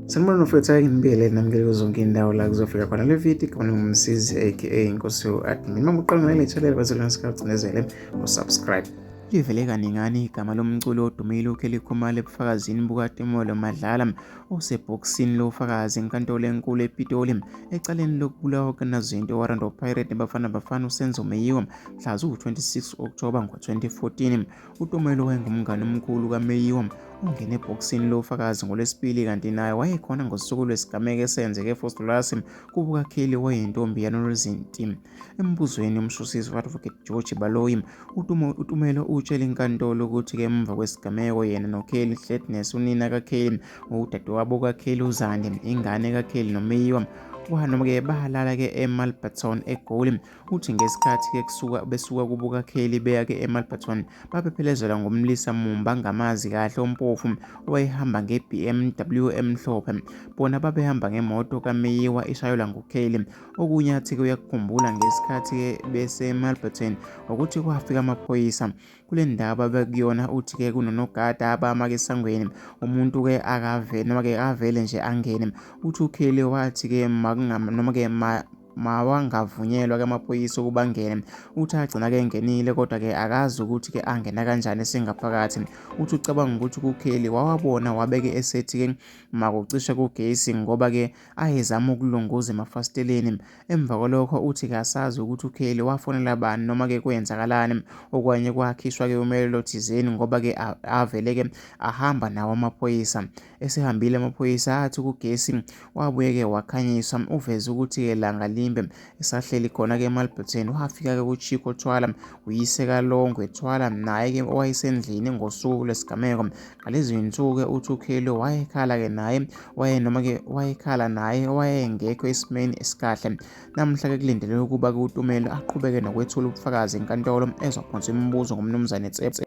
Sanibona mfowethu, ake nginibiyelele namukele kuzo zonke iy'ndawo la kuzofika khona le video. Igama lingumsizi aka Inkosi u-admin. Uma uqala ngaleli channel bazelona sikagcinezele usubscribe. Livele kaningana igama lomculi odumile uKelly Khumalo ebufakazini bukaTumelo Madlala osebhokisini lofakazi eNkantolo eNkulu ePitoli ecaleni lokubulawa kukaNazinto Orlando Pirates neBafana Bafana uSenzo Meyiwa mhla ziwu-26 Okthoba ngo-2014. UTumelo wayengumngani omkhulu kaMeyiwa ungene ebhokisini lofakazi ngoLwesibili kanti naye wayekhona ngosuku lwesigameko esenzeke eVosloorus kubo kaKelly owayeyintombi yanonozinti. Embuzweni umshushisi u-Advocate George Baloyi uTumelo utshele inkantolo ukuthi-ke emva kwesigameko yena noKelly Gladness unina kaKelly, udadewabo kaKelly uZandi, ingane kaKelly noMeyiwa noma-ke balala-ke eMalberton eGoli. Uthi ngesikhathi-ke kusuka besuka kubo kaKelly beya-ke eMalberton babephelezelwa ngumlisa mumba angamazi kahle ompofu owayehamba nge-BMW emhlophe. Bona babehamba ngemoto kaMeyiwa ishayelwa nguKelly. Okunye athi-ke uyakukhumbula ngesikhathi-ke beseMalberton ukuthi kwafika amaphoyisa kule ndawo ababekuyona. Uthi-ke kunonogada abama-ke esangweni, umuntu-ke akave noma-ke avele nje angene. Uthi uKelly wathi-ke noma-ke mawangavunyelwa ke amaphoyisa ukuba angene. Uthi agcina-ke engenile kodwa-ke akazi ukuthi-ke angena kanjani esengaphakathi. Uthi ucabanga ukuthi kuKelly wawabona wabeke esethi-ke makucishe kugesi ngoba-ke ayezama ukulunguza emafasiteleni. Emva kwalokho uthi kasazi ukuthi uKelly wafonela bani noma-ke kwenzakalani. Okwanye kwakhishwa-ke umelelo thizeni ngoba-ke avele-ke ahamba nawo amaphoyisa. Esehambile amaphoyisa athi kugesi wabuye-ke wakhanyiswa. Uveze ukuthi-ke langa limbe esahleli khona-ke eMalberton wafika-ke kuChicco Thwala uyise kaLongwe Thwala naye-ke owayesendlini ngosuku lwesigameko. Ngalezi zinsuku-ke uthi uKelly wayekhala-ke naye waye noma-ke wayekhala naye wayengekho esimeni esikahle. Namuhla-ke kulindeleke ukuba-ke uTumelo aqhubeke nokwethula ubufakazi enkantolo ezophonsa imibuzo ngoMnumzane Tsebe.